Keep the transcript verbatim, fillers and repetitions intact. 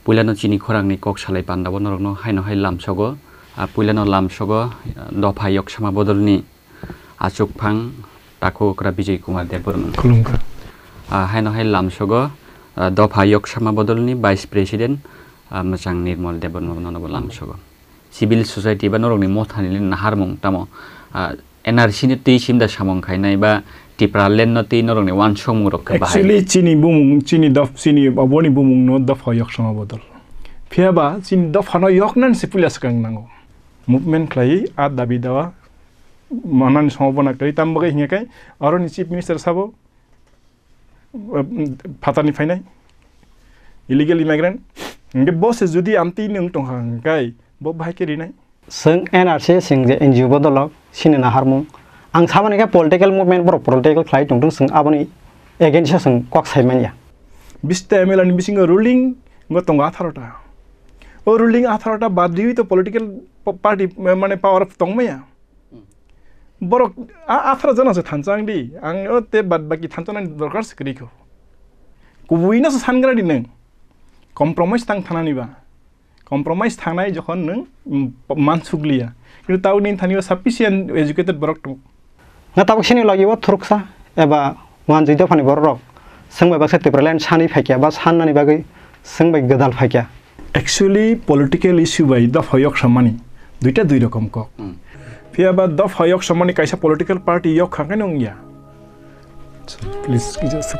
Puilano chini khorangni kok salai pandao norokno haino hai lamsogo. Ah, puilano lamsogo, ah, dopha yoksama bodolni achukphang takhukra Bijay Kumar Debbarma. Khulumkha. Ah, haino hai lamsogo, ah, dopha yoksama bodolni Vice President, ah, mwchang Nirmal Debbarma nono bo lamsogo. Civil society ba norokni mothani naharmung tamo, ah, N R C ni twi simda samung khainai ba Tipraland no twi norokni uansukmung rok khe bahai. Actually, chini bumung, chini dof-, chini aboni bumung no dopha yoksama bodol. Phiya ba chini dopha no yoknan se puila swkang nango. Movement khlai a dabi dawa manani somo bona kari tam bagwi hinya kai aro ni Chief Minister sabo, uh, phatani phainai illegal immigrant. Hingke bo se jodi amtwi nung tongkha hingkai bo bahai khe rinai. Chwng N R C chwng je N G O bodolok sini naharmung. Ang samani khe political movement borok political khlai tongthung chwng aboni against o chwng kok sai manya. Bista M L A ni bisingo ruling go tongo atharo ta. O ruling atharo ta bad riwi to political pa-, party, mane power tongmaya. Borok a-, atharo jona se thansa ang di. Ang o te bad baki thansa nani dorkar se kwrwi kho. Kubui no se sangra di nung. Compromise tang thanani ba. Compromise thanai jokhon nung, mm, mansukliya. Kintu tau nini thani o sufficient educated borok tongo. Nga tabuk sini lagi o thuruksa eba wanjui dophani borok rok. Seng bai baksa Tipraland sani phaikya ba sannani bagwi seng bai gwdal phaikya. Actually, political issue bai dopha yok samani duita dui rokom kok. Hmm. Phiya ba dopha yok samani kaisa political party yok kha khe nung ya. So, please, just